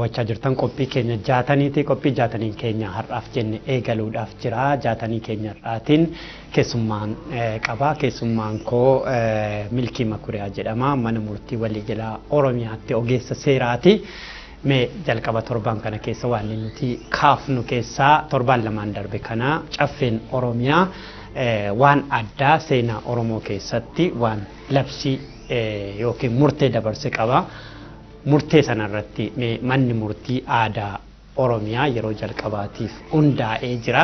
Wachaa jirtan qophii keenya jaataniiti. Qophii jaatanii keenya har'aaf jenne eegaluudhaaf jira. Jaatanii keenya har'aatiin keessummaan qaba. Keessummaan koo Milkii Makuriyaa jedhama. Mana murtii waliigalaa Oromiyaatti ogeessa seeraati. Mee jalqaba torban kana keessa waan nuti kaafnu keessaa torban lamaan darbe kana caffeen Oromiyaa waan addaa seenaa Oromoo keessatti waan labsii yookiin murtee dabarse qaba. Murtee sanarratti manni murtii aadaa Oromiyaa yeroo jalqabaatiif hundaa'ee jira.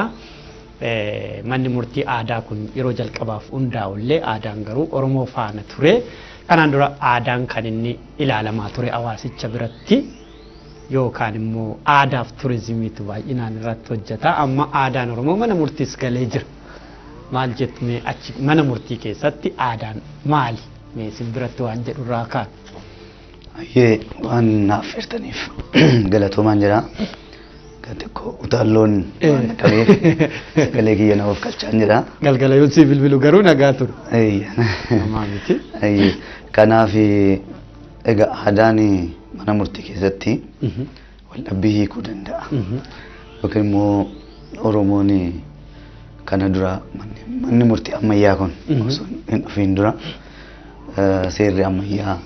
Manni murtii aadaa kun yeroo jalqabaaf hundaa'ullee aadaan garuu Oromoo faana ture. Kanaan dura aadaan kan inni ilaalamaa ture hawaasicha biratti yookaan immoo aadaaf turizimiitu baay'inaan irratti hojjeta. Amma aadaan Oromoo mana murtiis galee jira. Maal jettu mee achi mana murtii keessatti aadaan maali? Mee isin biratti waan jedhu irraa kaan. Ayyee, waan naaf affeertaniif galatoomaan jira. Xiqqoo utaalloon waan qabeef sagalee kiyya na of galchaan jira. Galgala yoon sii bilbilu garuu nagaa ture. Namaa miti. Kanaaf egaa aadaan mana murtii keessatti waldhabbii hiikuu danda'a. Yookiin immoo Oromoon kana dura manni murtii ammayyaa kun osoo hin dhufiin dura, seerri ammayyaa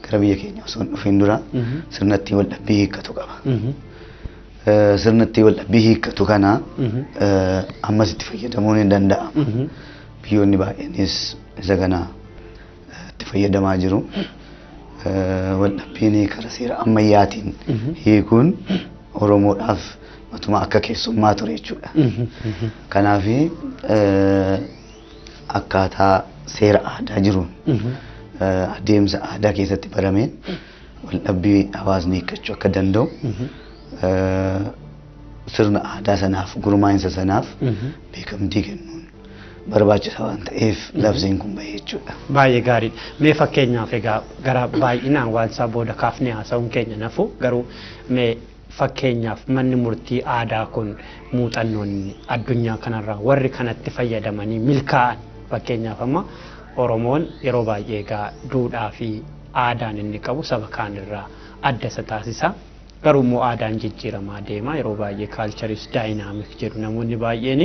gara biyya keenya osoo hin dhufiin dura sirna ittiin waldhabbii hiikkatu qaba. Sirna ittiin waldhabbii hiikkatu kana ammas itti fayyadamuun hin danda'ama. Biyyoonni baay'eenis isa kana itti fayyadamaa jiru. Waldhabbiin karaa seera ammayyaatiin hiikuun Oromoodhaaf matuma akka keessummaa ture jechuudha. Kanaaf akkaataa seera aadaa jiruun, adeemsa aadaa keessatti barameen waldhabbii hawaasni hiikkachuu akka danda'u, sirna aadaa sanaaf, gurmaa'insa sanaaf beekamtii kennuun barbaachisaa waan ta'eef labsiin kun bahee jechuudha. Baay'ee gaariidha. Mee fakkeenyaaf egaa gara baay'inaan waan isaa booda kaafnee haasa'uun keenya nafu, garuu mee fakkeenyaaf manni murtii aadaa kun muuxannoon addunyaa kanarraa warri kanatti fayyadamanii milkaa'an, fakkeenyaaf amma Oromoon yeroo baay'ee egaa duudhaa fi aadaan inni qabu saba kaanirraa adda isa taasisa. Garuu immoo aadaan jijjiiramaa deema. Yeroo baay'ee culture is dynamic jedhu namoonni baay'een.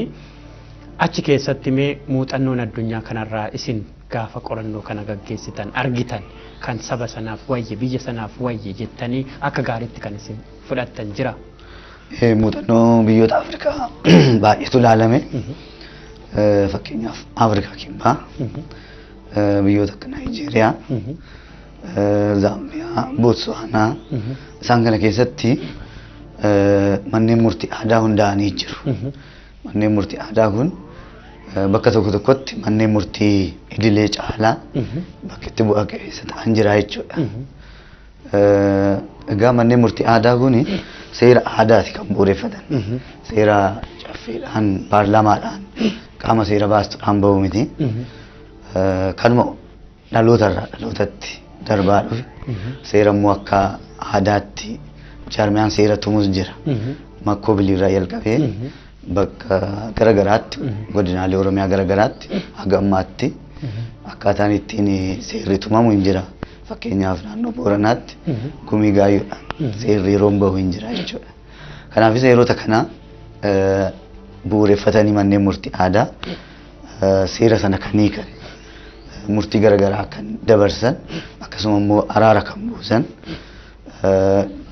Achi keessatti mee muuxannoon addunyaa kanarraa isin gaafa qorannoo kana gaggeessitan argitan kan saba sanaaf wayye, biyya sanaaf wayye jettanii akka gaariitti kan isin fudhattan jira? Muuxannoo biyyoota Afrikaa baay'eetu ilaalame. Fakkeenyaaf Afrikaa Kibbaa, biyyoota akka Naayijeeriyaa, Zaambiyaa, Bootsuwaanaa, isaan kana keessatti manneen murtii aadaa hundaa'anii jiru. Manneen murtii aadaa kun bakka tokko tokkotti manneen murtii idilee caalaa bakka itti bu'a qabeessa ta'an jira jechuudha. Egaa manneen murtii aadaa kun seera aadaati kan bu'uureffatan. Seera caffeedhaan, paarlaamaadhaan, qaama seera baastuudhaan bahu miti. Kanuma dhalootarraa dhalootatti darbaa dhufe. Seera immoo akka aadaatti jaarmiyaan seera tumus jira. Makkoo biliirraa jalqabee bakka garagaraatti, godinaalee Oromiyaa garagaraatti haga ammaatti akkaataan ittiin seerri tumamu hin jira. Fakkeenyaaf naannoo Booranaatti gumii gaayyoodhaan seerri yeroon bahu hin jira jechuudha. Kanaaf seerota kana bu'uureffatanii manneen murtii aadaa seera sana kan hiikan, murtii garagaraa kan dabarsan, akkasuma immoo araara kan buusan,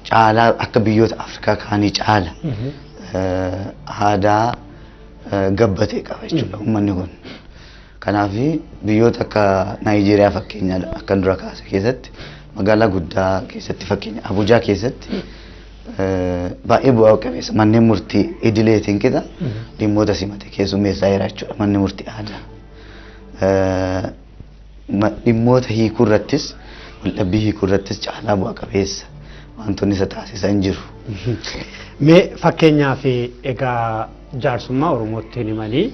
caalaa akka biyyoota Afrikaa kaanii caala aadaa gabbatee qaba jechuudha uummanni kun. Kanaaf biyyoota akka Naayijeeriyaa fakkeenya akkan dura kaase keessatti, magaalaa guddaa keessatti, fakkeenya Abuujaa keessatti, baay'ee bu'aa qabeessa manneen murtii idileetiin qixa dhimmoota simate keessummeessaa jira jechuudha manni murtii aadaa. Dhimmoota hiikuu irrattis, waldhabbii hiikuu irrattis caalaa bu'a qabeessa wantoonni isa taasisan jiru. Mee fakkeenyaaf egaa jaarsummaa Oromootti hin himanii,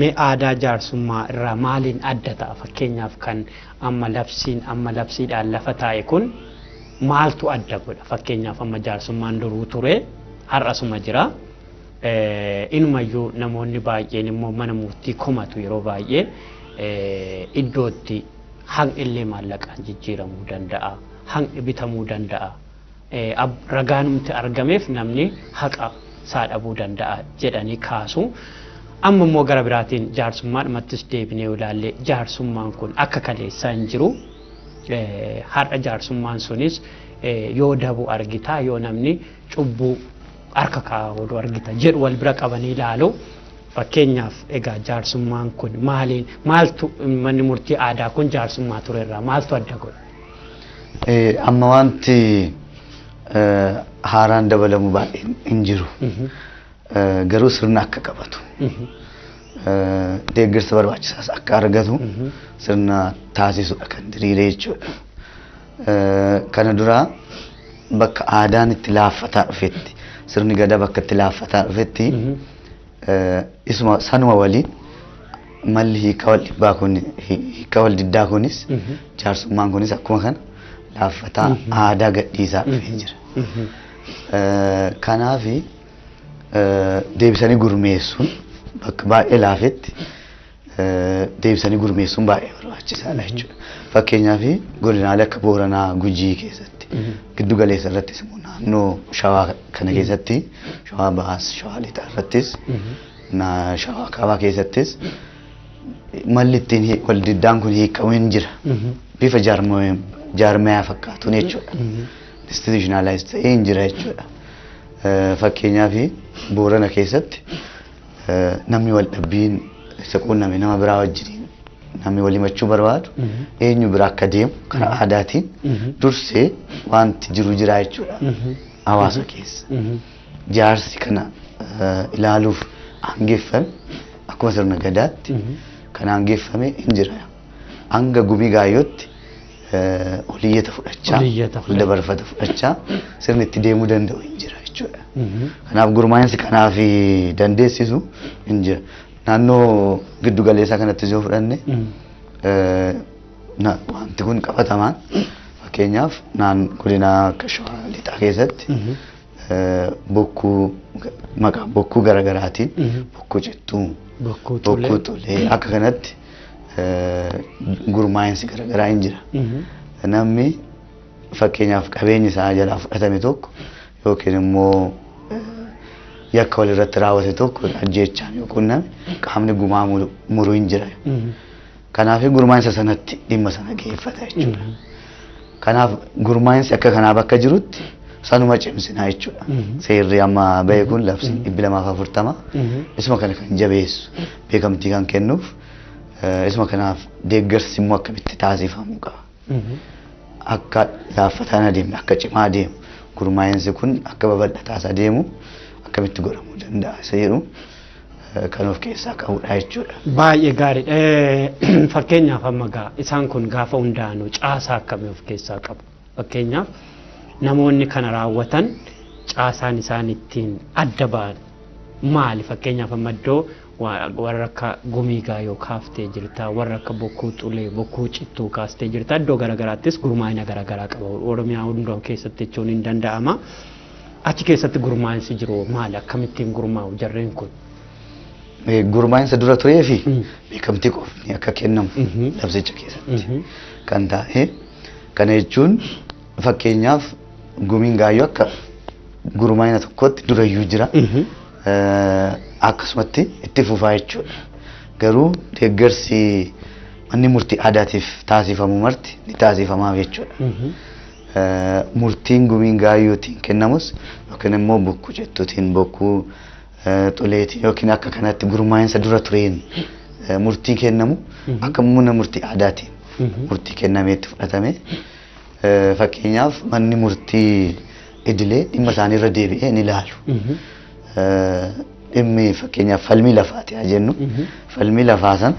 mee aadaa jaarsummaa irraa maaliin adda ta'a? Fakkeenyaaf kan amma labsiin amma labsiidhaan lafa taa'e kun maaltu adda godha? Fakkeenyaaf amma jaarsummaan duruu ture, har'asuma jira. Inumayyuu namoonni baay'een immoo mana murtii komatu yeroo baay'ee, iddootti haqni illee maallaqaan jijjiiramuu danda'a. Haqni bitamuu danda'a. Ragaanumti argameef namni haqa isaa dhabuu danda'a jedhanii kaasu. Amma immoo gara biraatiin jaarsummaadhumattis deebinee yoo ilaalle jaarsummaan kun akka kaleessaa hin jiru. Har'a jaarsummaan sunis yoo dabu argita, yoo namni cubbuu harka kaa'u argita jedhu wal bira qabanii ilaalu. Fakkeenyaaf egaa jaarsummaan kun maaliin maaltu manni murtii aadaa kun jaarsummaa turerraa maaltu adda godha? Amma wanti haaraan dabalamu baay'een hin jiru. Garuu sirna akka qabatu, deeggarsa barbaachisaas akka argatu sirna taasisudha kan diriiree jechuudha. Kana dura bakka aadaan itti laaffataa dhufetti, sirni gadaa bakka itti laaffataa dhufetti, isuma sanuma waliin malli hiika wal dhibbaa kun, hiika wal diddaa kunis, jaarsummaan kunis akkuma kana laaffataa aadaa gadhiisaa dhufee jira. Kanaafi deebisanii gurmeessuun bakka baay'ee laafetti deebisanii gurmeessuun baay'ee barbaachisaadha jechuudha. Fakkeenyaaf godinaalee akka Booranaa, Gujii keessatti, giddu galeessa irrattis immoo naannoo Shawaa kana keessatti, Shawaa Bahaas, Shawaa Lixaa irrattis, Shawaa Kaabaa keessattis malli ittiin wal diddaan kun hiikamu hin jira. Bifa jaarmayaa fakkaatuun jechuudha. Institutionalized ta'ee hin jira jechuudha. Fakkeenyaaf Boorana keessatti namni wal dhabbiin isa quunname nama biraa wajjiniin namni wal himachuu barbaadu eenyu bira akka deemu karaa aadaatiin dursee wanti jiru jira jechuudha hawaasa keessa. Jaarsi kana ilaaluuf aangeeffame akkuma sirna gadaatti kan aangeeffame hin jira. Hanga gumii gaayyootti oliyyata fudhachaa, ol dabarfata fudhachaa sirni itti deemuu danda'u hin jira jechuudha. Kanaaf gurmaa'insi kanaaf dandeessisu hin jira. Naannoo giddu galeessaa kanattis yoo fudhanne, wanti kun qabatamaan fakkeenyaaf naan godina akka Shawaa Lixaa keessatti bokkuu maqaa bokkuu garaagaraatiin, bokkuu cittuu, bokkuu tolee, akka kanatti gurmaa'insi garaagaraa hin jira. Namni fakkeenyaaf qabeenyi isaa jalaa fudhatame tokko yookiin immoo yakka walirratti raawwate tokko ajjeechaan yoo qunname qaamni gumaa muru hin jira. Kanaaf gurmaa'insa sanatti dhimma sana geeffata jechuudha. Kanaaf gurmaa'insi akka kanaa bakka jirutti sanuma cimsinaa jechuudha. Seerri amma bahe kun, labsiin 240, isuma kana kan jabeessu, beekamtii kan kennuuf, isuma kanaaf deeggarsi immoo akkamitti taasifamuu qaba. Akka laaffataan adeemne akka cimaa adeemu, gurmaa'insi kun akka babal'ataas adeemu akkamitti godhamuu danda'a isa jedhu kan of keessaa qabudha jechuudha. Baay'ee gaariidha. Fakkeenyaaf amma gaa isaan kun gaafa hundaa'anu caasaa akkamii of keessaa qabu? Fakkeenyaaf namoonni kana raawwatan caasaan isaan ittiin adda ba'an maali? Fakkeenyaaf amma iddoo warra akka gumii gaayoo kaaftee jirta, warra akka bokkuu xulee, bokkuu cittuu kaastee jirta. Iddoo garaagaraattis gurmaa'ina garaagaraa qaba. Oromiyaa hundaa keessatti jechuun hin danda'ama. Achi keessatti gurmaa'insi jiru maali? Akkamittiin gurmaa'u jarreen kun? Gurmaa'insa dura turee fi beekamtii qofni akka kennamu labsicha keessatti kan taa'e. Kana jechuun fakkeenyaaf gumiin gaayyoo akka gurmaa'ina tokkotti durayyuu jira. Akkasumatti itti fufaa jechuudha. Garuu deeggarsi manni murtii aadaatiif taasifamu marti ni taasifamaaf jechuudha. Murtiin gumiin gaayyootiin kennamus yookiin immoo bokkuu jettuutiin, bokkuu xuleetiin yookiin akka kanatti gurmaa'insa dura tureen murtii kennamu akka mana murtii aadaatiin murtii kennameetti fudhatame, fakkeenyaaf manni murtii idilee dhimma isaanii irra deebi'ee ni ilaalu. Dhimmi fakkeenyaaf falmii lafaati haa jennu. Falmii lafaa san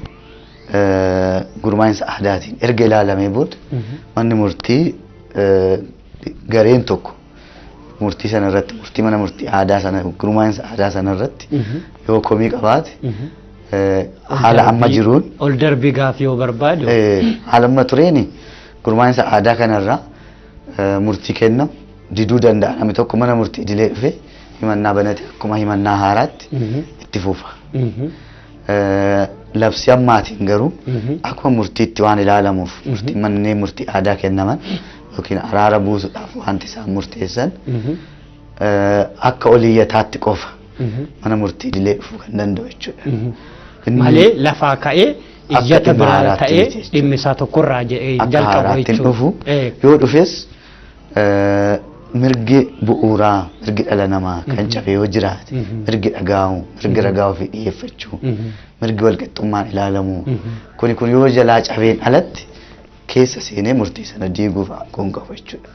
gurmaa'insa aadaatiin erga ilaalamee booda manni murtii gareen tokko murtii sana irratti, murtii mana murtii aadaa sana, gurmaa'insa aadaa sana irratti yoo komii qabaate, haala amma jiruun ol darbii gaafii yoo barbaadu, haala amma tureeni gurmaa'insa aadaa kanarraa murtii kennamu diduu danda'a. Namni tokko mana murtii idilee dhufe himannaa banate akkuma himannaa haaraatti itti fufa. Labsii ammaatiin garuu akkuma murtiitti waan ilaalamuuf murtii manneen murtii aadaa kennaman yookiin araara buusuudhaaf wanti isaan murteessan akka oliyyataatti qofa mana murtii idilee dhufuu kan danda'u jechuudha. Malee lafaa ka'ee Akka iyyata dhimma biraa haaraatti ta'ee miti jechuudha. dhimmi isaa tokkorraa jedhee Akka jalqabu haaraatti hin jechuudha. dhufu yoo dhufes mirgi bu'uuraa mirgi dhala namaa kan cabe yoo jiraate mirgi dhagaa'u mirgi ragaa ofii dhiyeeffachuu mirgi walqixxummaan ilaalamuu kuni kun yoo jalaa cabeen alatti keessa seenee murtii sana diiguuf aangoon qabu jechuudha.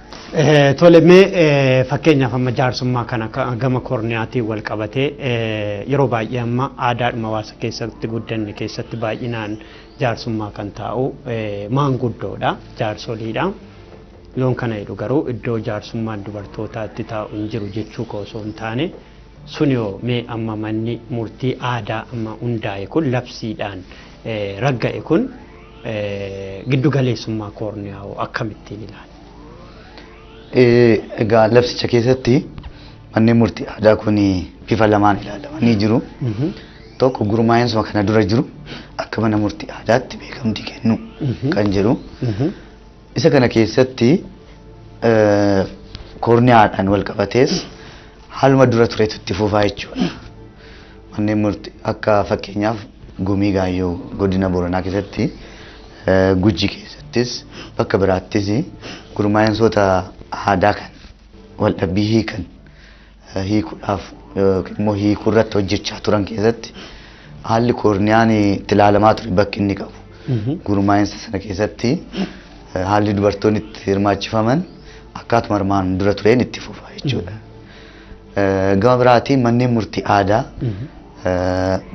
Tole mee fakkeenyaaf amma jaarsummaa kana gama korniyaatiin wal qabatee yeroo baay'ee amma aadaadhuma hawaasa keessatti guddanne keessatti baay'inaan jaarsummaa kan taa'u maanguddoodha jaarsoliidha. Yoon kana jedhu garuu iddoo jaarsummaan dubartootaa itti taa'u hin jiru jechuu koo osoo hin taane sun yoo mee amma manni murtii aadaa amma hundaa'e kun labsiidhaan ragga'e kun giddu galeessummaa koorniyaa hoo akkamittiin ilaala? Egaa labsicha keessatti manneen murtii aadaa kun bifa lamaan ilaalamanii jiru. Tokko gurmaa'insuma kana dura jiru akka mana murtii aadaatti beekamtii kennu kan jedhu. Isa kana keessatti koorniyaadhaan wal qabatees haaluma dura turetu itti fufaa jechuudha. Manneen murtii akka fakkeenyaaf Gumii Gaayyoo godina Booranaa keessatti Gujii keessattis bakka biraattis gurmaa'insota aadaa kan waldhabbii hiikan hiikuudhaaf yookiin immoo hiikuu irratti hojjechaa turan keessatti haalli koorniyaan itti ilaalamaa ture bakki inni qabu. Gurmaa'insa sana keessatti haalli dubartoonni itti hirmaachifaman akkaatuma armaan dura tureen itti fufa jechuudha. Gama biraatiin manneen murtii aadaa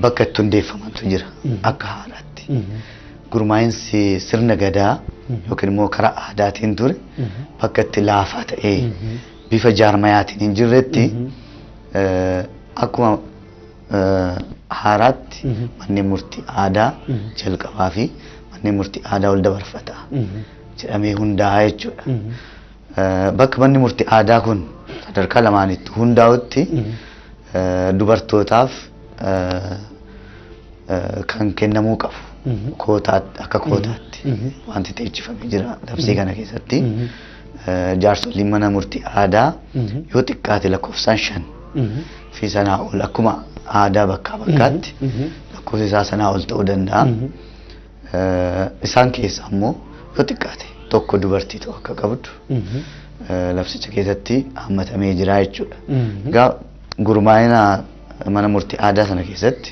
bakka itti hundeeffamantu jira akka haaraatti. Gurmaa'insi sirna gadaa yookiin immoo karaa aadaatiin ture bakka itti laafaa ta'ee bifa jaarmayaatiin hin jirretti akkuma haaraatti manneen murtii aadaa jalqabaa fi manneen murtii aadaa ol dabarfata jedhamee hundaa'a jechuudha. Bakka manni murtii aadaa kun sadarkaa lamaanitti hundaa'utti dubartootaaf kan kennamuu qabu kootaatti akka kootaatti wanti teechifamee jira labsii kana keessatti. Jaarsoliin mana murtii aadaa yoo xiqqaate lakkoofsaan 5 fi sanaa ol akkuma aadaa bakkaa bakkaatti lakkoofsi isaa sanaa ol ta'uu danda'a. Isaan keessa immoo yoo xiqqaate tokko dubartii ta'uu akka qabdu labsicha keessatti hammatamee jira jechuudha. Egaa gurmaa'ina mana murtii aadaa sana keessatti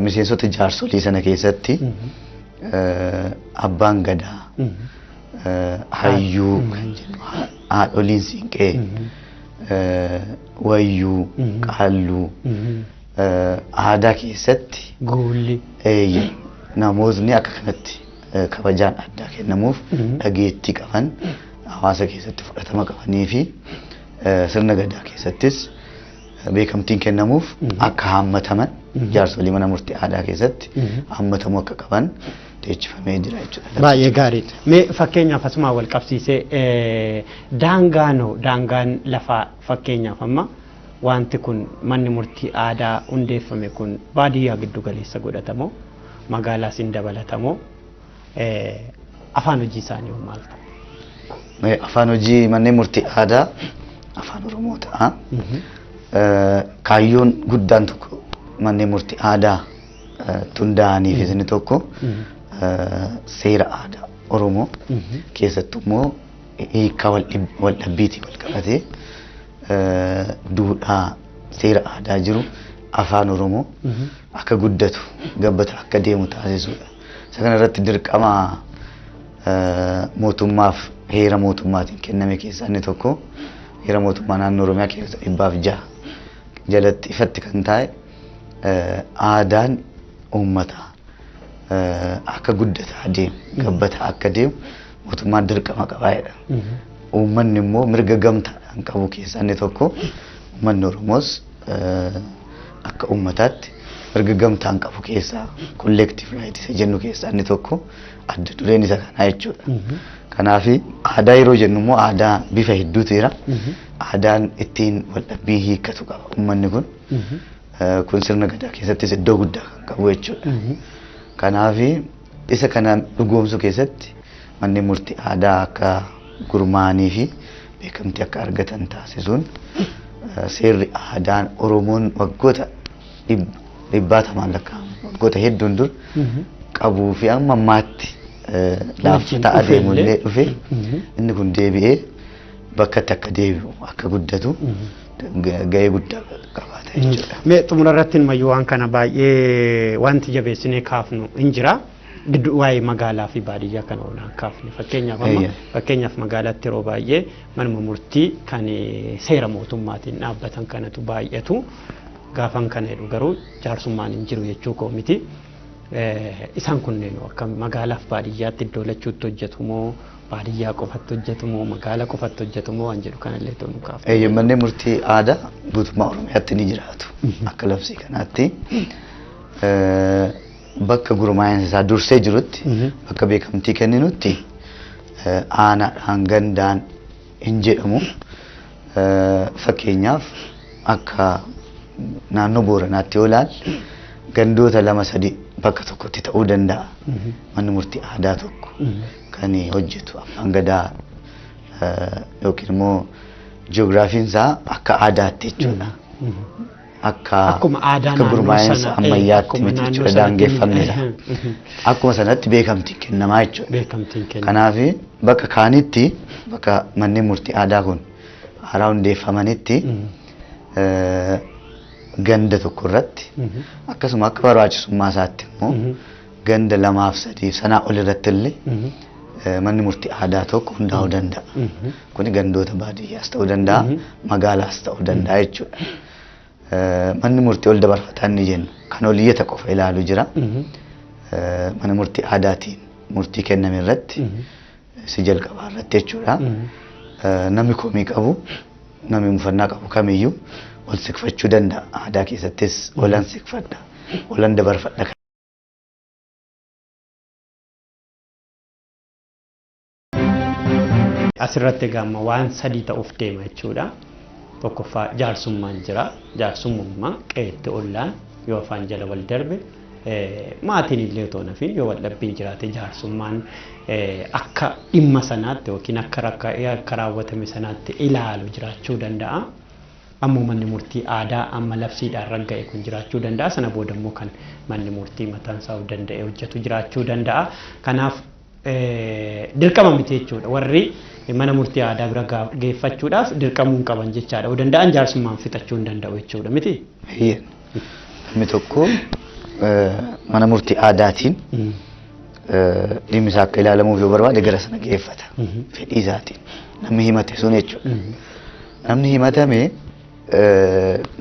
miseensota jaarsolii sana keessatti abbaan gadaa hayyuu kan jennu haadholiin siinqee wayyuu qaalluu aadaa keessatti Guulli. Namootni akka kanatti kabajaan addaa kennamuuf dhageettii qaban hawaasa keessatti fudhatama qabanii fi sirna gadaa keessattis beekamtiin kennamuuf akka hammataman jaarsolii mana murtii aadaa keessatti hammatamuu akka qaban teechifamee jira jechuudha. Baay'ee gaariidha. Mee fakkeenyaaf asumaan wal qabsiisee daangaanoo daangaan lafaa fakkeenyaaf amma wanti kun manni murtii aadaa hundeeffame kun baadiyyaa giddu galeessa godhatamoo magaalaas hin dabalatamoo afaan hojii isaanii hoo maal ta'a? Afaan hojii manneen murtii aadaa afaan Oromoo ta'a. Kaayyoon guddaan tokko manneen murtii aadaa hundaa'aniif inni tokko seera aadaa Oromoo keessattuu immoo hiikkaa wal dhabbiitiin wal qabatee duudhaa seera aadaa jiru afaan Oromoo akka guddatu gabbata akka deemu taasisuudha. Isa kana irratti dirqama mootummaaf heera mootummaatiin kenname keessaa inni tokko heera mootummaa naannoo Oromiyaa keessa 106 jalatti ifatti kan taa'e aadaan uummataa akka guddataa deemu gabbataa akka deemu mootummaan dirqama qabaa jedha. Uummanni immoo mirga gamtaadhaan qabu keessaa inni tokko uummanni Oromoos akka uummataatti mirga gamtaan qabu keessaa collective right isa jennu keessaa inni tokko adda dureen isa kanaa jechuudha. Kanaaf aadaa yeroo jennu immoo aadaa bifa hedduutu jira. Aadaan ittiin waldhabbii hiikkatu qaba uummanni kun. Kun sirna gadaa keessattis iddoo guddaa kan qabu jechuudha. Kanaaf isa kana dhugoomsuu keessatti manneen murtii aadaa akka gurmaa'anii fi beekamtii akka argatan taasisuun seerri aadaan Oromoon waggoota dhibbaatamaan lakkaa'amu waggoota hedduun dur qabuu fi amma ammaatti laaffataa adeemullee dhufe inni kun deebi'ee bakkatti akka deebi'u akka guddatu gahee guddaa qabaata jechuudha. Mee xumura irratti mayyuu waan kana baay'ee wanti jabeessinee kaafnu hin jira. Gidduu waa'ee magaalaa fi baadiyyaa kana olaan kaafne fakkeenyaaf amma fakkeenyaaf magaalaatti yeroo baay'ee manuma murtii kan seera mootummaatiin dhaabbatan kanatu baay'atu gaafan kana jedhu garuu jaarsummaan hin jiru jechuu koo miti. Isaan kunneen akka magaalaaf baadiyyaatti iddoo lachuutti hojjetu moo baadiyyaa qofatti hojjetu moo magaala qofatti hojjetu moo waan jedhu kanallee ta'uu nu kaafne. Manneen murtii aadaa guutummaa Oromiyaatti ni jiraatu akka labsii kanaatti. Bakka gurmaa'insa isaa dursee jirutti bakka beekamtii kenninutti aanaadhaan gandaan hin jedhamu. Fakkeenyaaf akka naannoo Booranaatti yoo ilaalle gandoota 2 3 bakka tokkotti ta'uu danda'a. Manni murtii aadaa tokko kan hojjetu abbaan gadaa yookiin immoo ji'oogiraafiin isaa akka aadaatti jechuudha. Akka akkuma aadaa akka gurmaa'insa ammayyaatti miti jechuudha daangeffamni isaa. Akkuma sanatti beekamtiin kennamaa jechuudha. Beekamtiin kennama. Kanaaf bakka kaanitti bakka manneen murtii aadaa kun haaraa hundeeffamanitti ganda tokko irratti akkasuma akka barbaachisummaa isaatti immoo ganda 2 fi 3 sanaa ol irratti illee manni murtii aadaa tokko hundaa'uu danda'a. Kuni gandoota baadiyyaas ta'uu danda'a, magaalaas ta'uu danda'a jechuudha. Manni murtii ol dabarfataa inni jennu kan ol iyyata qofa ilaalu jira. Mana murtii aadaatiin murtii kenname irratti si jalqabaa irratti jechuudha. Namni komii qabu, namni mufannaa qabu kamiyyuu ol siqfachuu danda'a. Aadaa keessattis olan siqfadha, olan dabarfadha. Asirratti egaa amma waan sadii ta'uuf deema jechuudha. Tokkoffaa jaarsummaan jira. Jaarsummaa qe'eetti ollaan yoo afaan jala wal darbe maatiin illee otoo nafin yoo wal dhabbiin jiraate jaarsummaan akka dhimma sanaatti yookiin akka akka raawwatame sanaatti ilaalu jiraachuu danda'a. Ammoo manni murtii aadaa amma labsiidhaan ragga'e kun jiraachuu danda'a. Sana booda immoo kan manni murtii mataan isaa of danda'e hojjetu jiraachuu danda'a. Kanaaf dirqama miti jechuudha. Warri mana murtii aadaa bira geeffachuudhaaf dirqamuu hin qaban jechaadha. Yoo danda'an jaarsummaan fixachuu hin danda'u jechuudha miti. Namni tokko mana murtii aadaatiin dhimmi isaa akka ilaalamuuf yoo barbaade gara sana geeffata. Fedhii isaatiin namni himate sun jechuudha. Namni himatame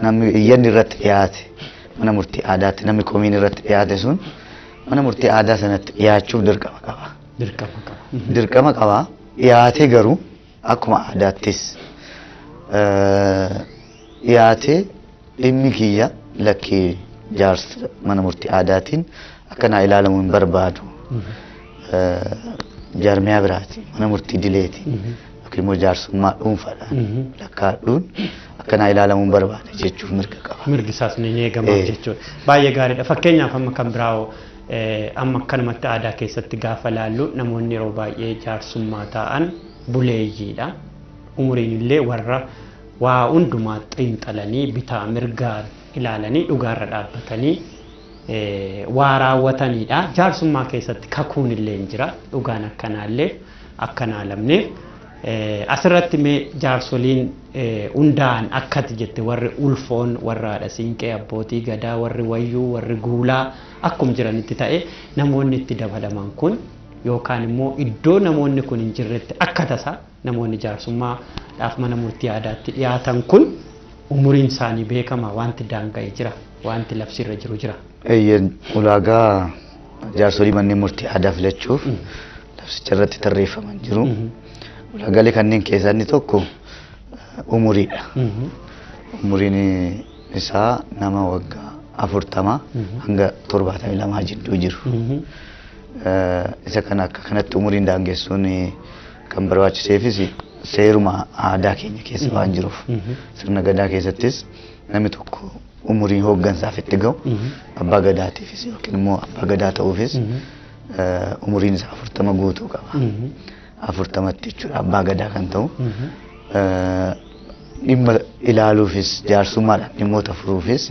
namni iyyanni irratti dhiyaate mana murtii aadaatti namni komiin irratti dhiyaate sun mana murtii aadaa sanatti dhiyaachuuf dirqama qaba. Dirqama qaba. Dirqama qaba. Dhiyaatee garuu akkuma aadaattis dhiyaatee dhimmi kiyya lakkii jaarsa mana murtii aadaatiin akka naa ilaalamu hin barbaadu. Jaarmiyaa biraati mana murtii dileeti yookiin immoo jaarsummaa dhuunfaadhaan lakkaa'adhuun akka naa ilaalamu hin barbaada jechuuf mirga qaba. Mirgi isaas ni eegamaaf jechuudha. Baay'ee gaariidha. Fakkeenyaaf amma kan biraa amma akkanumatti aadaa keessatti gaafa laallu namoonni yeroo baay'ee jaarsummaa ta'an buleeyyiidha. Umuriin illee warra waa hundumaa xiinxalanii bitaa mirgaa ilaalanii dhugaarra dhaabbatanii waa raawwatanidha. Jaarsummaa keessatti kakuun illee hin jira. Dhugaan akkanaallee akkanaa lamneef. Asirratti mee jaarsoliin hundaa'an akkati jette warri ulfoon warra haadha siinqee abbootii gadaa warri wayyuu warri guulaa akkuma jiranitti ta'e namoonni itti dabalaman kun yookaan immoo iddoo namoonni kun hin jirretti akka tasaa namoonni jaarsummaadhaaf mana murtii aadaatti dhiyaatan kun umuriin isaanii beekama wanti daanga'e jira wanti labsiirra jiru jira. Ulaagaa jaarsolii manneen murtii aadaa filachuuf labsicha irratti tarreeffaman jiru. Ulaagaalee kanneen keessaa inni tokko umuriidha. Umuriin isaa nama waggaa 40 hanga 72 jidduu jiru. Isa kana akka kanatti umuriin daangessuun kan barbaachiseefis seeruma aadaa keenya keessa waan jiruuf sirna gadaa keessattis namni tokko umuriin hooggansaaf itti ga'u abbaa gadaatiifis yookiin immoo abbaa gadaa ta'uufis umuriin isaa 40 guutuu qaba. 40tti jechuudha abbaa gadaa kan ta'u. Dhimma ilaaluufis jaarsummaadhaan dhimmoota furuufis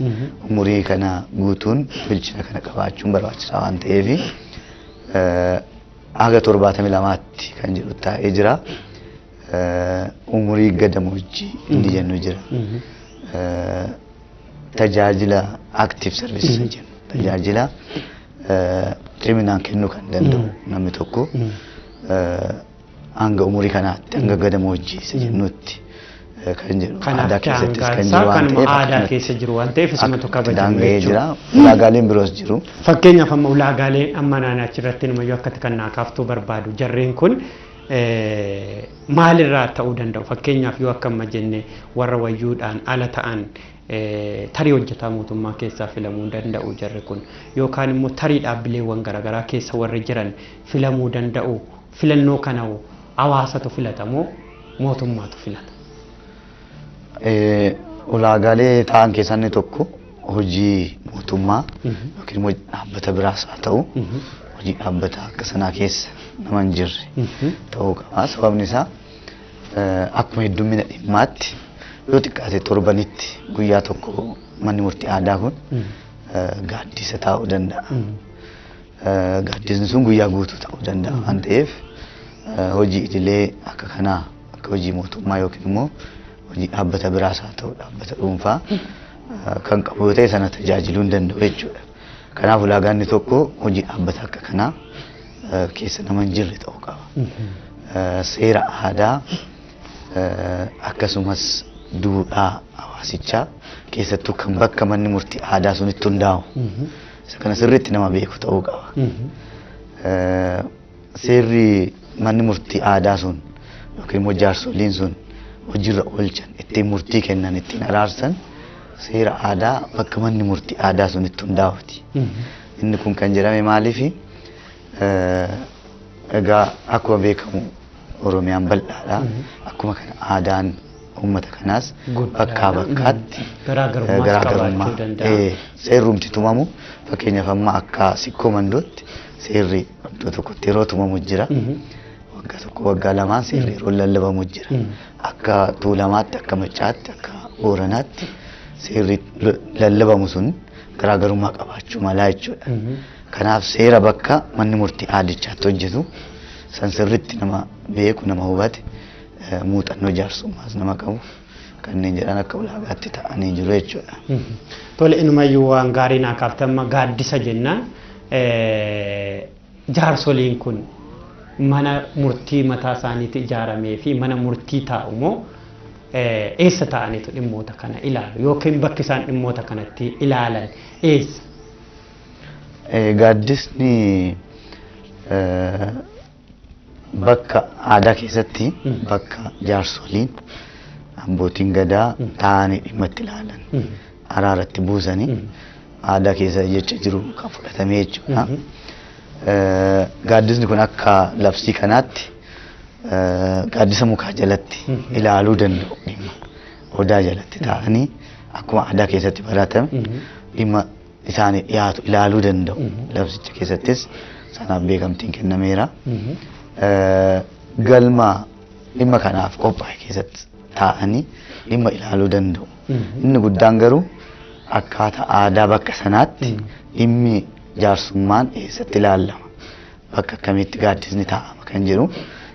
umurii kana guutuun bilchina kana qabaachuun barbaachisaa waan ta'eef haga 72tti kan jedhu taa'ee jira. Umurii gadamoojjii inni jennu jira. Tajaajila active service jennu, tajaajila ciminaan kennuu kan danda'u namni tokko hanga umurii kanaatti, hanga gadamoojjii isa jennutti kan jedhu aadaa keessattis kan jiru waan ta'eef, aadaa keessa jiru waan ta'eef isumatu kabajamu daanga'ee jira. Ulaagaaleen biroos jiru. Fakkeenyaaf amma ulaagaaleen amma naannoo achirratti numayyuu akkatti kan naa kaaftuu barbaadu, jarreen kun maalirraa ta'uu danda'u? Fakkeenyaaf yoo akka amma jenne warra wayyuudhaan ala ta'an, tarii hojjetaa mootummaa keessaa filamuu danda'u jarri kun, yookaan immoo tarii dhaabbileewwan garaagaraa keessa warri jiran filamuu danda'u? Filannoo kana hawaasatu filatamoo mootummaatu filata? Ulaagaalee ta'an keessaa inni tokko hojii mootummaa yookiin immoo dhaabbata biraas haa ta'u, hojii dhaabbata akka sanaa keessa nama hin jirre ta'uu qaba. Sababni isaa akkuma heddummina dhimmaatti yoo xiqqaate torbanitti guyyaa tokko manni murtii aadaa kun gaaddisa taa'uu danda'a. Gaaddisni sun guyyaa guutuu ta'uu danda'a waan ta'eef, hojii idilee akka kanaa, akka hojii mootummaa yookiin immoo hojii dhaabbata biraas haa ta'u dhaabbata dhuunfaa kan qabu yoo ta'e, sana tajaajiluu hin danda'u jechuudha. Kanaaf ulaagaan inni tokko hojii dhaabbata akka kanaa keessa nama hin jirre ta'uu qaba. Seera aadaa akkasumas duudhaa hawaasichaa, keessattuu kan bakka manni murtii aadaa sunitti hundaa'u, isa kana sirriitti nama beeku ta'uu qaba. Seerri manni murtii aadaa sun yookiin immoo jaarsoliin sun hojiirra oolchan, ittiin murtii kennan, ittiin araarsan, seera aadaa bakka manni murtii aadaa sun itti hundaa'uti. Inni kun kan jedhame maaliifi? Egaa akkuma beekamu Oromiyaan bal'aadha. Akkuma kana aadaan uummata kanaas bakkaa bakkaatti garaagarummaa qabaachuu. Seerrumti tumamu, fakkeenyaaf amma akka Sikkoo Mandootti seerri iddoo tokkotti yeroo tumamu jira. Waggaa tokko, waggaa lamaan seerri yeroo lallabamu jira. Akka Tuulamaatti, akka Maccaatti, akka Booranaatti seerri lallabamu sun garaagarummaa qabaachuu malaa jechuudha. Kanaaf seera bakka manni murtii aadichaatti hojjetu san sirriitti nama beeku, nama hubate, muuxannoo jaarsummaas nama qabu kanneen jedhan akka ulaagaatti ta'anii jiru jechuudha. Tole, inumayyuu waan gaarii naa kaafte. Amma gaaddisa jennaan, jaarsoliin kun mana murtii mataa isaaniitti ijaaramee fi mana murtii taa'u moo eessa taa'aniitu dhimmoota kana ilaalu, yookiin bakki isaan dhimmoota kanatti ilaalan eessa? Gaaddisni bakka aadaa keessatti bakka jaarsoliin, abbootiin gadaa taa'anii dhimma itti ilaalan, araaratti buusanii, aadaa keessa jecha jiru kan fudhatamee jechuudha. Gaaddisni kun akka labsii kanaatti gaaddisa mukaa jalatti ilaaluu danda'u, dhimma odaa jalatti taa'anii akkuma aadaa keessatti baratame dhimma isaanii dhiyaatu ilaaluu danda'u. Labsicha keessattis sanaaf beekamtiin kennameera. Galma dhimma kanaaf qophaa'e keessatti taa'anii dhimma ilaaluu danda'u. Inni guddaan garuu akkaataa aadaa bakka sanaatti dhimmi jaarsummaan eessatti ilaalama, bakka akkamitti gaaddisni taa'ama kan jedhu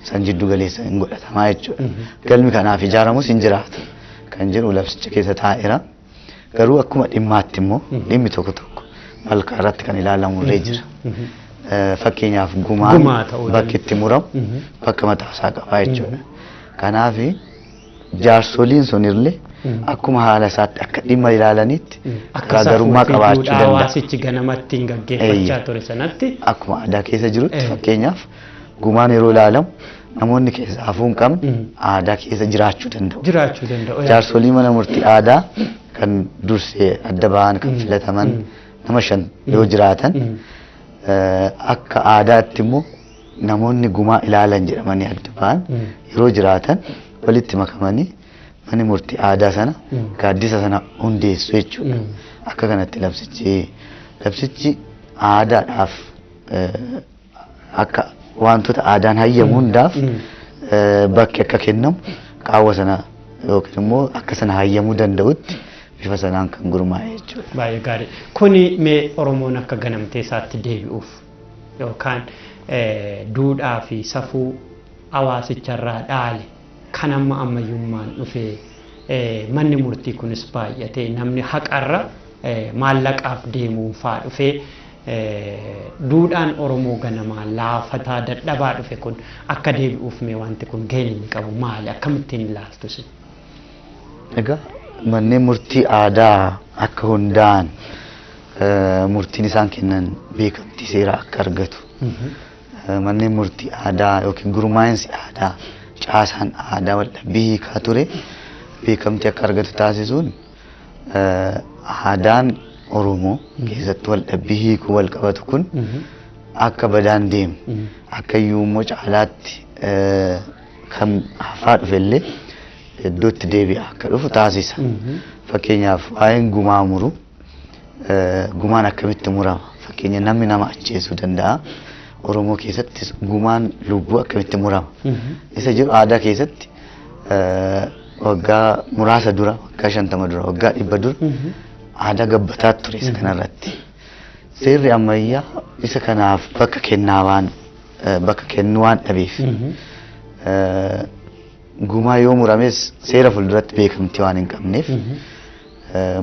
san jiddu galeessa hin godhatamaa jechuudha. Galmi kanaaf ijaaramus hin jiraata kan jedhu labsicha keessa taa'eera. Garuu akkuma dhimmaatti immoo dhimmi tokko tokko malkaa irratti kan ilaalamu illee jira. Fakkeenyaaf gumaan Gumaa ta'uu bakki itti muramu bakka mataa isaa qabaa jechuudha. Kanaaf jaarsoliin sunillee akkuma haala isaatti akka dhimma ilaalanitti Akka garaagarummaa safuu fi qabaachuu duudhaa danda'a. hawaasichi ganamatti hin gaggeeffachaa ture sanatti. Akkuma aadaa keessa jirutti, fakkeenyaaf gumaan yeroo ilaalamu namoonni keessa hafuu hin qabne aadaa keessa jiraachuu danda'u. Jiraachuu danda'u. Jaarsolii mana murtii aadaa kan dursee adda ba'an, kan filataman nama 5 yoo jiraatan, akka aadaatti immoo namoonni gumaa ilaalan jedhamanii adda ba'an yeroo jiraatan, walitti makamanii manni murtii aadaa sana gaaddisa sana hundeessu jechuudha. Akka kanatti labsichi aadaadhaaf akka Wantoota aadaan hayyamu hundaaf bakki akka kennamu qaawwa sana yookiin immoo akka sana hayyamuu danda'utti bifa sanaan kan gurmaa'e jechuudha. Baay'ee gaarii. Kuni mee Oromoon akka ganamtee isaatti deebi'uuf yookaan duudhaa fi safuu hawaasicharraa dhaale kan amma ammayyummaan dhufee manni murtii kunis baay'atee namni haqarra maallaqaaf deemuun faa dhufee duudhaan Oromoo ganamaa laafataa dadhabaa dhufe kun akka deebi'uuf mee wanti kun gaheen inni qabu maali? Akkamittiin ilaaltu isin? Egaa manneen murtii aadaa akka hundaa'an murtiin isaan kennan beekamtii seeraa akka argatu manneen murtii aadaa yookiin gurmaa'insi aadaa caasaan aadaa waldhabbii hiikaa ture beekamtii akka argatu taasisuun aadaan Oromoo keessatti waldhabbii hiikuu wal qabatu kun akka badaan deemu akka iyyuu immoo caalaatti kan hafaa dhufellee iddootti deebi'a akka dhufu taasisa. Fakkeenyaaf waa'een gumaa muru gumaan akkamitti murama? Fakkeenya namni nama ajjeesuu danda'a. Oromoo keessatti gumaan lubbuu akkamitti murama? Isa jedhu aadaa keessatti waggaa muraasa dura, waggaa 50 dura, waggaa 100 dura aadaa gabbataa ture isa kanarratti. Seerri ammayyaa isa kanaaf bakka kennaa waan bakka kennuu waan dhabeef gumaa yoo murames seera fuulduratti beekamtii waan hin qabneef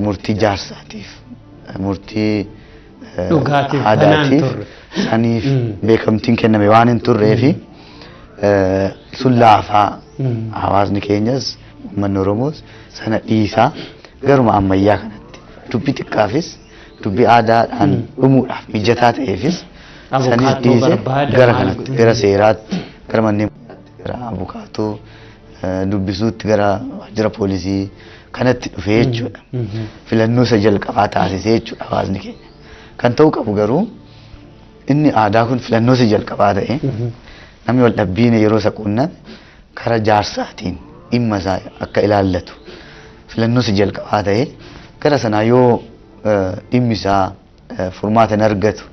murtii jaarsaatiif murtii Dhugaatiif banaan aadaatiif turre. Saniif beekamtiin kenname waan hin turree fi sun laafaa hawaasni keenyas uummanni Oromoos sana dhiisaa garuma ammayyaa kanatti dubbii xiqqaafis dubbii aadaadhaan dhumuudhaaf mijataa ta'eefis sanis Abukaatoo dhiisee barbaada gara maal kanatti godhu? Gara seeraatti gara manneen gara abukaatoo dubbisuutti gara waajjira poolisii kanatti dhufee jechuudha. Filannoo isa jalqabaa taasisee jechuudha hawaasni keenya. Kan ta'uu qabu garuu inni aadaa kun filannoo isa jalqabaa ta'e namni wal dhabbiin yeroo isa quunname karaa jaarsaatiin dhimma isaa akka ilaallatu filannoo isa jalqabaa ta'e gara sanaa yoo dhimmi isaa furmaata hin argatu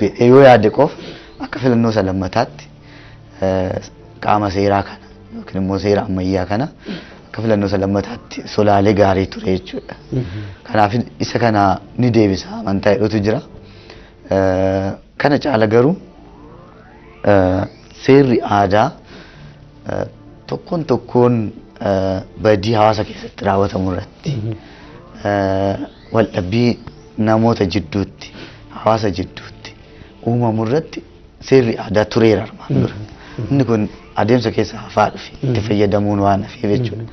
jedhee yoo yaade qofa akka filannoo isa lammataatti qaama seeraa kana yookiin immoo seera ammayyaa kana akka filannoo isa lammataatti solaalee gaarii ture jechuudha. Kanaaf isa kana ni deebisa amantaa jedhutu jira. Kana caala garuu seerri aadaa tokkoon tokkoon badii hawaasa keessatti raawwatamu irratti waldhabbii namoota jidduutti hawaasa jidduutti uumamu irratti seerri aadaa tureera armaan dura. Inni kun adeemsa keessa hafaa dhufe itti fayyadamuun waan hafeef jechuudha.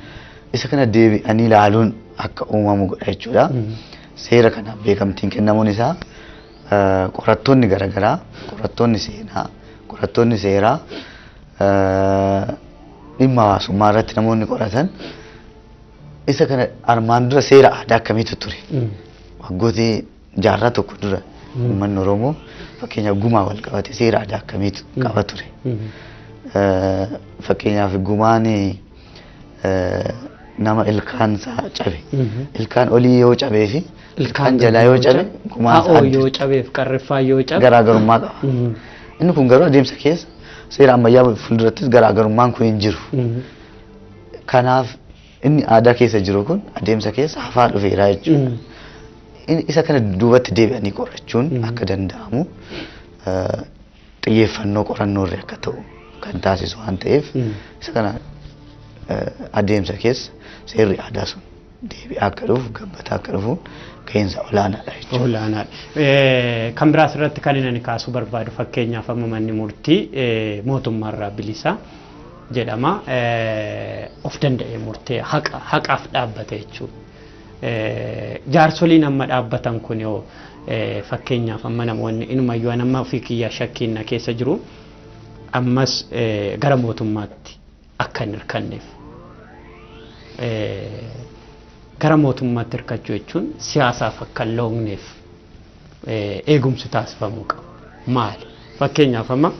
Isa kana deebi'anii ilaaluun akka uumamu godha jechuudha. Seera kanaaf beekamtiin kennamuun isaa qorattoonni garaagaraa, qorattoonni seenaa, qorattoonni seeraa, dhimma hawaasummaa irratti namoonni qoratan isa kana armaan dura seera aadaa akkamiitu ture? Waggootii jaarraa tokko dura uummanni Oromoo fakkeenyaaf gumaa wal qabate seera aadaa akkamiitu qaba ture? Fakkeenyaaf gumaan nama ilkaan isaa cabe ilkaan olii yoo cabee fi ilkaan jalaa yoo cabe gumaan isaa A'oo adda. Yoo cabeef qarriffaa yoo cabe. Garaagarummaa qaba. Inni kun garuu adeemsa keessa seera ammayyaa fuuldurattis garaagarummaan kun hin jiru. Kanaaf inni aadaa keessa jiru kun adeemsa keessa hafaa dhufeera jechuudha. Inni isa kana duubatti deebi'anii qorachuun akka danda'amu xiyyeeffannoo qorannoo irra akka ta'u kan taasisu waan ta'eef isa kana adeemsa keessa seerri aadaa sun deebi'aa akka dhufu gabbataa akka dhufu gaheensa olaanaadha jechuudha. Olaanaadha. Kan biraas irratti kan inni kaasuu barbaadu fakkeenyaaf amma manni murtii mootummaarraa bilisa jedhama. Of danda'ee murtee haqa haqaaf dhaabbate jechuudha. Jaarsoliin amma dhaabbatan kun yoo fakkeenyaaf amma namoonni inumayyuu amma ofii kiyyaa shakkiin na keessa jiru ammas gara mootummaatti akka hin hirkanneef. Gara mootummaatti hirkachuu jechuun siyaasaaf akka hin loogneef eegumsi taasifamuu qaba. Maali? Fakkeenyaaf amma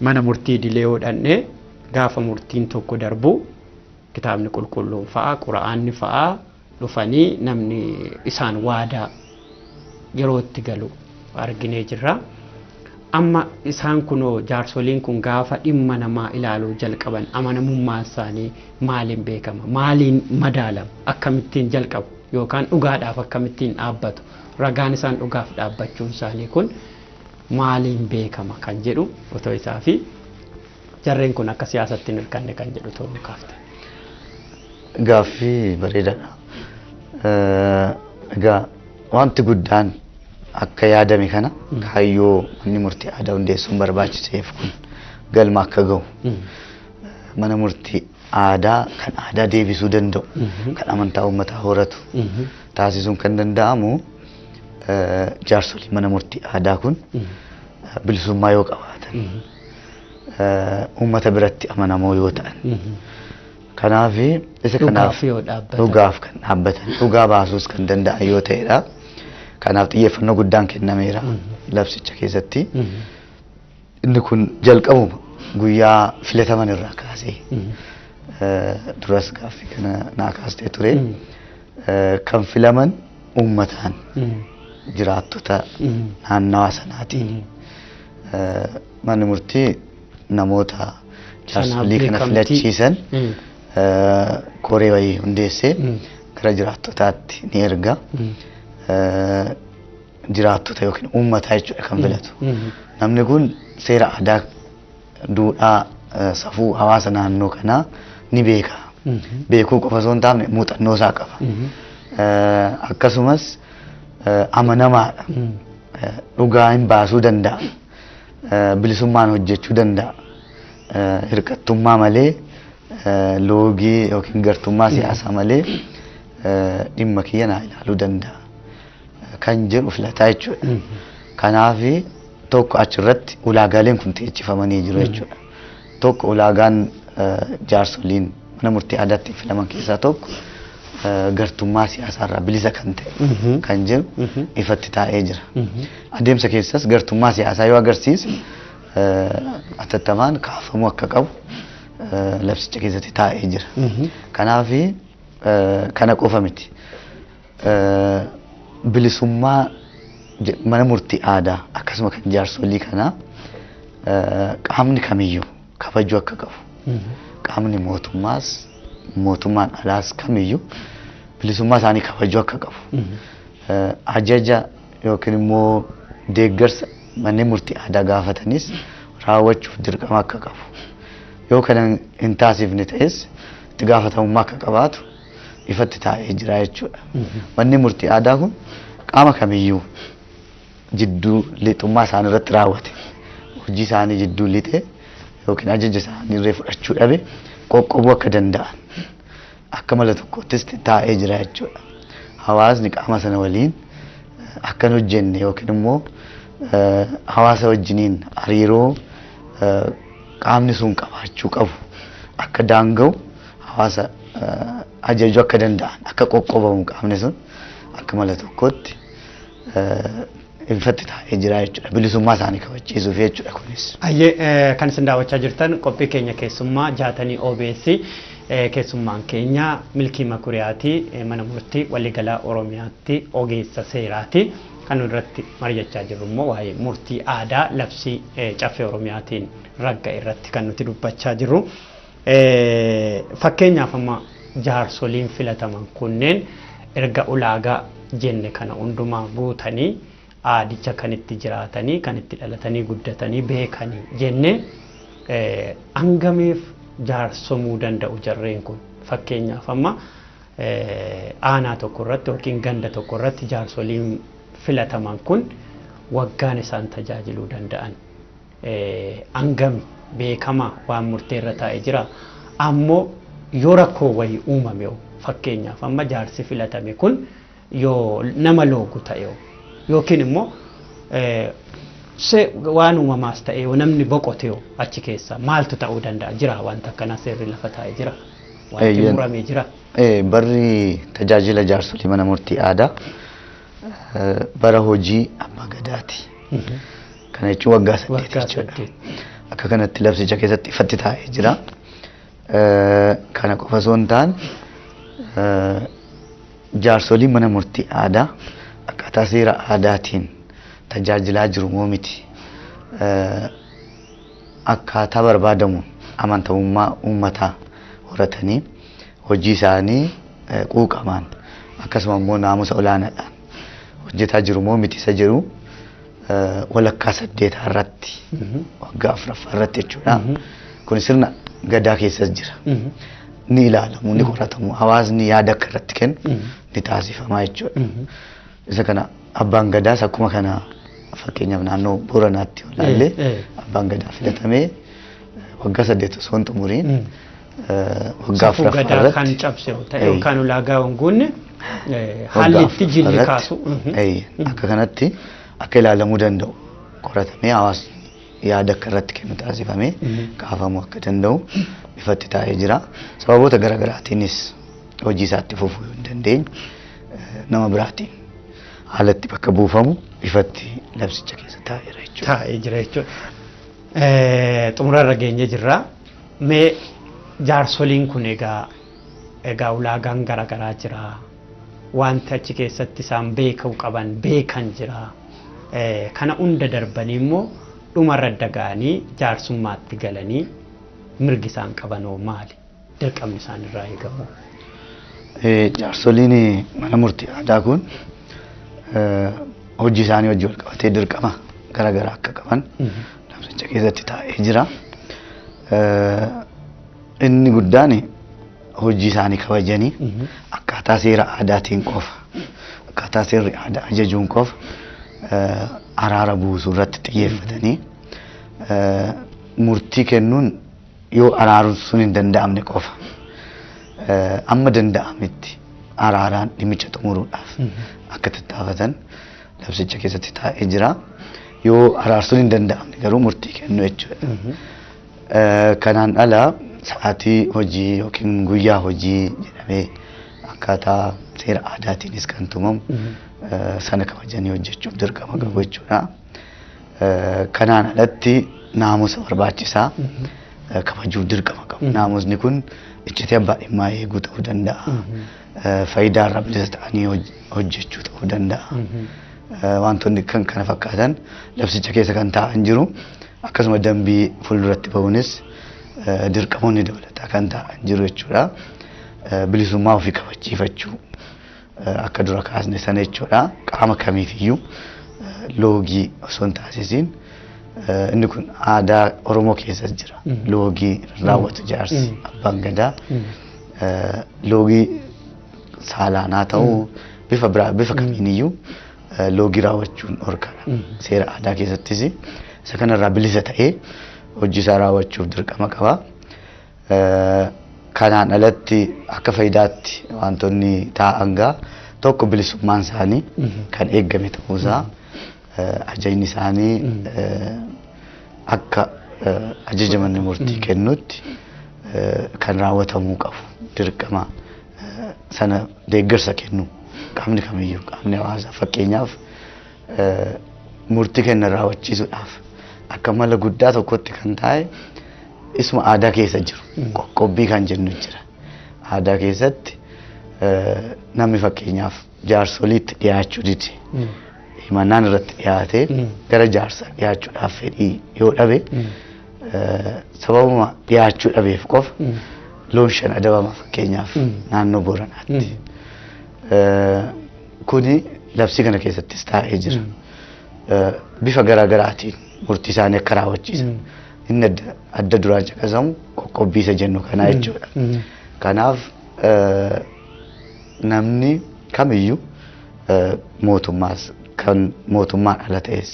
mana murtii idilee yoo dhannee gaafa murtiin tokko darbu kitaabni qulqulluun fa'a, qura'aanni fa'a dhufanii namni isaan waadaa yeroo itti galu arginee jirra. Amma isaan kunoo jaarsoliin kun gaafa dhimma namaa ilaaluu jalqaban amanamummaan isaanii maaliin beekama? Maaliin madaalama? Akkamittiin jalqabu? Yookaan dhugaadhaaf akkamittiin dhaabbatu? Ragaan isaan dhugaaf dhaabbachuun isaanii kun maaliin beekama kan jedhu otoo isaa fi jarreen kun akka siyaasatti hin hirkanne kan jedhu ta'uu kaafte. Gaaffii bareedaadha. Egaa wanti guddaan akka yaadame kana kaayyoo manni murtii aadaa hundeessuun barbaachiseef kun galma akka gahu mana murtii aadaa kan aadaa deebisuu danda'u kan amantaa uummataa horatu taasisuun kan danda'amu jaarsolii mana murtii aadaa kun bilisummaa yoo qabaatan uummata biratti amanamoo yoo ta'an kanaaf isa kanaaf Dhugaaf yoo dhaabbatan. Dhugaaf kan dhaabbatan dhugaa baasuus kan danda'an yoo ta'edha. Kanaaf xiyyeeffannoo guddaan kennameera labsicha keessatti. Inni kun jalqabuma guyyaa filataman irraa kaasee duras gaaffii kana naa kaastee ture. Kan filaman uummataan jiraattota naannawaa sanaatiin. Manni murtii namoota jaarsolii kana filachiisan koree wayii hundeessee gara jiraattotaatti ni erga. Jiraattota yookiin uummataa jechuudha kan filatu. Namni kun seera aadaa, duudhaa, safuu hawaasa naannoo kanaa ni beeka. Beekuu qofa osoo hin taane muuxannoo isaa qaba. Akkasumas amanamaadha. Dhugaa hin baasuu danda'a. Bilisummaan hojjechuu danda'a. Hirkattummaa malee, loogii yookiin gartummaa siyaasaa malee dhimma kiyya naa ilaaluu danda'a. Kan jedhu filataa jechuudha. Kanaaf tokko achirratti ulaagaaleen kun teechifamanii jiru jechuudha. Tokko ulaagaan jaarsoliin mana murtii aadaatti filaman keessaa tokko gartummaa siyaasaarraa bilisa kan ta'e kan jedhu ifatti taa'ee jira. Adeemsa keessas gartummaa siyaasaa yoo agarsiise atattamaan kaafamuu akka qabu labsicha keessatti taa'ee jira. Kanaaf kana qofa miti. Bilisummaa mana murtii aadaa akkasuma kan jaarsolii kanaa qaamni kamiyyuu kabajuu akka qabu. Qaamni mootummaas mootummaan alaas kamiyyuu bilisummaa isaanii kabajuu akka qabu. Ajaja yookiin immoo deeggarsa manneen murtii aadaa gaafatanis raawwachuuf dirqama akka qabu. Yoo kana hin taasifne ta'es itti gaafatamummaa akka qabaatu ifatti taa'ee jira jechuudha. Manni murtii aadaa kun qaama kamiyyuu jidduu lixummaa isaanii irratti raawwate hojii isaanii jidduu lixee yookiin ajaja isaanii irree fudhachuu dhabe qoqqobuu akka danda'an akka mala tokkottis taa'ee jira jechuudha. Hawaasni qaama sana waliin akka hin hojjenne yookiin immoo hawaasa wajjiniin hariiroo qaamni sun qabaachuu qabu akka daanga'u hawaasa ajajuu akka danda'an akka qoqqobamu qaamni sun akka mala tokkotti ifatti taa'ee jira jechuudha. Bilisummaa isaanii kabachiisuuf jechuudha kunis. Ayyee, kan isin daawwachaa jirtan qophii keenya keessummaa jaatanii OBS, keessummaan keenya Milkii Makuriyaati, mana murtii waliigalaa Oromiyaatti ogeessa seeraati. Kan irratti mari'achaa jirru immoo waa'ee murtii aadaa labsii caffee Oromiyaatiin ragga'e irratti kan nuti dubbachaa jirru. Fakkeenyaaf amma jaarsoliin filataman kunneen erga ulaagaa jenne kana hundumaa guutanii aadicha kan itti jiraatanii kan itti dhalatanii guddatanii beekanii jenne hangameef jaarsomuu danda'u jarreen kun? Fakkeenyaaf amma aanaa tokko irratti yookiin ganda tokko irratti jaarsoliin filataman kun waggaan isaan tajaajiluu danda'an hangami beekamaa waan murtee irra taa'ee jira? Ammoo yoo rakkoo wayii uumame, fakkeenyaaf amma jaarsi filatame kun yoo nama loogu ta'e yookiin immoo waan uumamaas ta'e yoo namni boqote achi keessa maaltu ta'uu danda'a? Jira wanta akkanaa seerri lafa taa'ee jira, wanti muramee jira? Barri tajaajila jaarsolii mana murtii aadaa bara hojii abbaa gadaati. Kana jechuun waggaa 8 jechuudha. Akka kanatti labsicha keessatti ifatti taa'ee jira. Kana qofa osoo hin taane jaarsoliin mana murtii aadaa akkaataa seera aadaatiin tajaajilaa jiru moo miti Akkaataa barbaadamu amantamummaa uummataa horatanii hojii isaanii quuqamaan akkasuma immoo naamusa olaanaadhaan hojjetaa jiru moo miti isa jedhu walakkaa saddeetaa irratti waggaa afuraffaa irratti jechuudha. Kun sirna gadaa keessas jira. Ni ilaalamu, ni qoratamu, hawaasni yaada akka irratti kennu ni taasifama jechuudha. Isa kana abbaan gadaas akkuma kana fakkeenyaaf naannoo Booranaatti yoo ilaalle abbaan gadaa filatamee waggaa 8 osoo hin xumuriin waggaa Safuu afuraffaa gadaa kan irratti cabse yoo ta'e yookaan ulaagaa hin guunne haalli waggaa itti jilli afuraffaa kaasu. irratti akka kanatti akka ilaalamuu danda'u qoratamee hawaasni yaada akka irratti kennu taasifamee kaafamuu akka danda'u ifatti taa'ee jira. Sababoota garaagaraatiinis hojii isaatti fufuu hin dandeenye nama biraatiin haalatti bakka buufamu ifatti labsicha keessa taa'eera jechuudha. Taa'ee jira jechuudha. Xumurarra geenye jirra. Mee jaarsoliin kun egaa ulaagaan garaagaraa jira. Wanti achi keessatti isaan beekuu qaban beekan jira. Kana hunda darbanii immoo dhumarra daga'anii jaarsummaatti galanii mirgi isaan qaban hoo maali? Dirqamni isaan irraa eegamu. Jaarsoliin mana murtii aadaa kun hojii isaanii hojii wal qabatee dirqama garaagaraa akka qaban labsicha keessatti taa'ee jira. Inni guddaan hojii isaanii kabajanii akkaataa seera aadaatiin qofa akkaataa seerri aadaa ajajuun qofa araara buusuu irratti xiyyeeffatanii murtii kennuun yoo araaruun sun hin danda'amne qofa amma danda'ametti araaraan dhimmicha xumuruudhaaf akka tattaafatan labsicha keessatti taa'ee jira. Yoo araarsuun hin danda'amne garuu murtii kennu jechuudha. Kanaan ala sa'aatii hojii yookiin guyyaa hojii jedhamee akkaataa seera aadaatiinis kan tumamu sana kabajanii hojjechuuf dirqama qabu jechuudha. Kanaan alatti naamusa barbaachisaa kabajuuf dirqama qabu. Naamusni kun iccitii abbaa dhimmaa eeguu ta'uu danda'a. Faayidaa irraa bilisa ta'anii hojjechuu ta'uu danda'a. Wantoonni kan kana fakkaatan labsicha keessa kan taa'an jiru. Akkasuma dambii fuulduratti bahuunis dirqamoonni dabalataa kan taa'an jiru jechuudha. Bilisummaa ofii kabachiifachuu akka dura kaasne sana jechuudha. Qaama kamiifiyyuu loogii osoo hin taasisiin inni kun aadaa Oromoo keessas jira. Loogii raawwatu jaarsi abbaan gadaa loogii saalaan haa ta'u bifa biraa bifa kamiiniyyuu loogii raawwachuun dhorkaadha. Seera aadaa keessattis isa kanarraa bilisa ta'ee hojii isaa raawwachuuf dirqama qaba. Kanaan alatti akka faayidaatti wantoonni taa'an gaa tokko bilisummaan isaanii kan eegame ta'uusaa ajajni isaanii akka ajaja manni murtii kennutti kan raawwatamuu qabu dirqama sana deeggarsa kennu qaamni kamiyyuu qaamni hawaasaa fakkeenyaaf murtii kennan raawwachiisuudhaaf akka mala guddaa tokkotti kan taa'e isuma aadaa keessa jiru qoqqobbii kan jennu jira. Aadaa keessatti namni fakkeenyaaf jaarsoliitti dhiyaachuu dide himannaan irratti dhiyaatee gara jaarsaa dhiyaachuudhaaf fedhii yoo dhabe sababuma dhiyaachuu dhabeef qofa loon 5 adabama fakkeenyaaf naannoo Booranaatti. Kuni labsii kana keessattis taa'ee jira. Bifa garaagaraatiin murtii isaanii akka raawwachiisan inni adda duraan caqasamu qoqqobbii isa jennu kanaa jechuudha. Kanaaf namni kamiyyuu mootummaas kan mootummaan ala ta'es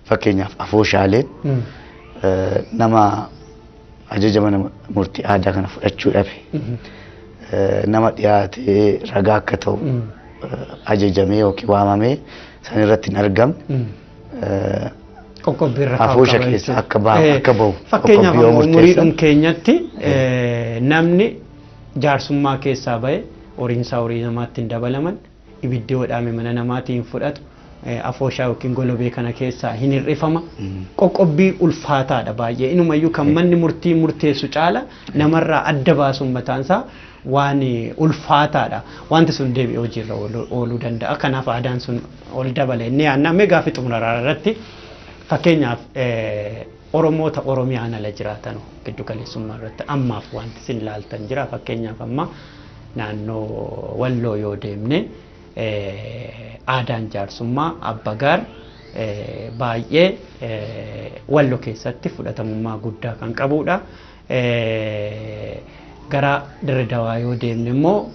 fakkeenyaaf afooshaaleen nama ajaja mana murtii aadaa kana fudhachuu dhabe nama dhiyaatee ragaa akka ta'u ajajamee yookiin waamamee san irratti hin argamne Qoqqobbii irra afoosha kaa'u qaba keessa jechuudha. akka bahu Fakkeenyaaf qoqqobbii yoo ammoo umuriidhum murteessan keenyatti namni jaarsummaa keessaa bahe horiinsaa horii namaatti hin dabalaman, ibiddi hodhaame mana namaatiin hin fudhatu, afooshaa yookiin golobee kana keessaa hin hir'ifama. Qoqqobbii ulfaataadha baay'ee. Inumayyuu kan manni murtii murteessu caala namarraa adda baasuun mataansaa waan ulfaataadha. Wanti sun deebi'ee hojiirra ooluu danda'a. Kanaaf aadaan sun ol dabale. Inni yaadna mee gaaffii xumuraraa irratti Fakkeenyaaf Oromoota Oromiyaan ala jiraatan giddu galeessummaa irratti ammaaf wanti isin ilaaltan jira. Fakkeenyaaf amma naannoo Walloo yoo deemne aadaan jaarsummaa Abbagaar baay'ee Walloo keessatti fudhatamummaa guddaa kan qabudha. Gara Dirre Dawaa yoo deemne immoo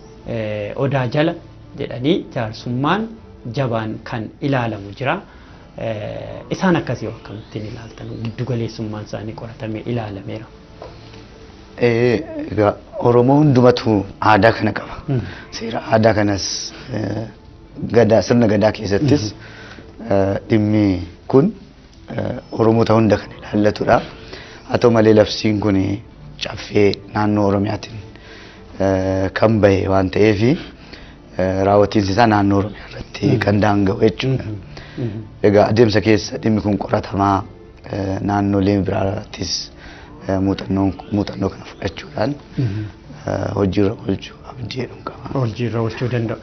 Odaa jala jedhanii jaarsummaan jabaan kan ilaalamu jira. Isaan akkasii akkamittiin ilaaltan giddu galeessummaan isaanii qoratamee ilaalameera. Egaa Oromoo hundumatu aadaa kana qaba. Seera aadaa kanas gadaa sirna gadaa keessattis dhimmi kun Oromoota hunda kan ilaallatudha. Haa ta'u malee labsiin kun caffee naannoo Oromiyaatiin kan bahe waan ta'eef raawwatiinsi isaa naannoo Oromiyaa irratti kan daanga'u jechuudha. Egaa adeemsa keessa dhimmi kun qoratamaa naannolee biraattis muuxannoo kana fudhachuudhaan hojiirra oolchuu abdii jedhu qaba. Hojiirra oolchuu danda'u.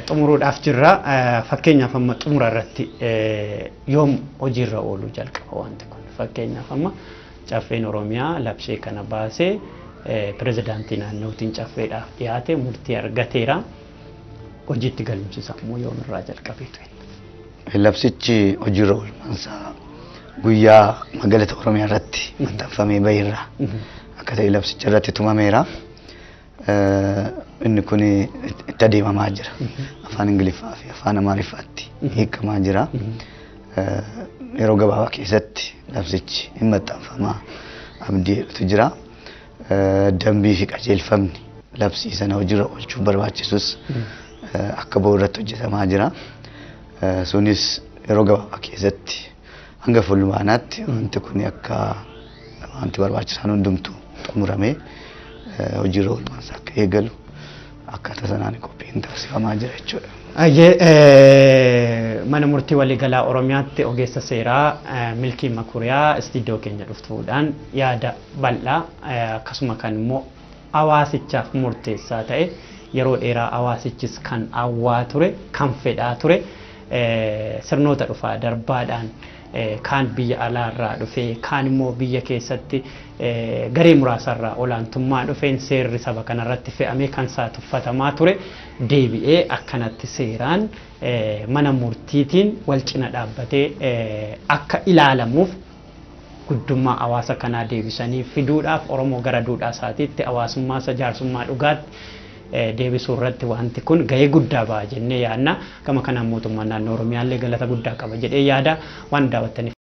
Xumuruudhaaf jirra. Fakkeenyaaf amma xumura irratti yoom hojiirra ooluu jalqaba wanti kun? Fakkeenyaaf amma caffeen Oromiyaa labsee kana baasee pirezidaantii naannootiin caffeedhaaf dhiyaate murtii argateera. Hojiitti galumsiisa immoo yoom irraa jalqabeetu? Labsichi hojiirra oolmaansaa guyyaa magaalota Oromiyaa irratti maxxanfamee baheerra akka ta'e labsicha irratti tumameera. Inni kun itti adeemamaa jira. Afaan Ingiliffaa fi afaan Amaariffaatti hiikamaa jira. Yeroo gabaabaa keessatti labsichi hin maxxanfamaa abdii jedhutu jira. Dambii fi qajeelfamni labsii sana hojiirra oolchuuf barbaachisus akka bahu irratti hojjetamaa jira. Sunis yeroo gabaabaa keessatti hanga fulbaanaatti wanti kun akka wanti barbaachisaan hundumtuu xumuramee hojiirra oolmaansaa akka eegalu akkaataa sanaan qophiin taasifamaa jira jechuudha. Ayyee mana murtii waliigalaa Oromiyaatti ogeessa seeraa Milkii Makuriyaa istiidiyoo keenya dhuftuudhaan yaada bal'aa akkasuma kan immoo hawaasichaaf murteessaa ta'e yeroo dheeraa hawaasichis kan hawwaa ture kan fedhaa ture sirnoota dhufaa darbaadhaan kaan biyya alaarraa dhufee kaan immoo biyya keessatti garee muraasarraa olaantummaa dhufeen seerri saba kanarratti fe'amee kan isaa tuffatamaa ture deebi'ee akkanatti seeraan mana murtiitiin wal cina dhaabbatee akka ilaalamuuf guddummaa hawaasa kanaa deebisanii fiduudhaaf Oromoo gara duudhaa isaatiitti hawaasummaa isa jaarsummaa dhugaatti deebisuu irratti wanti kun gahee guddaa ba'a jennee yaadna. Gama kanaan mootummaan naannoo Oromiyaallee galata guddaa qaba jedhee yaada waan daawwattaniif.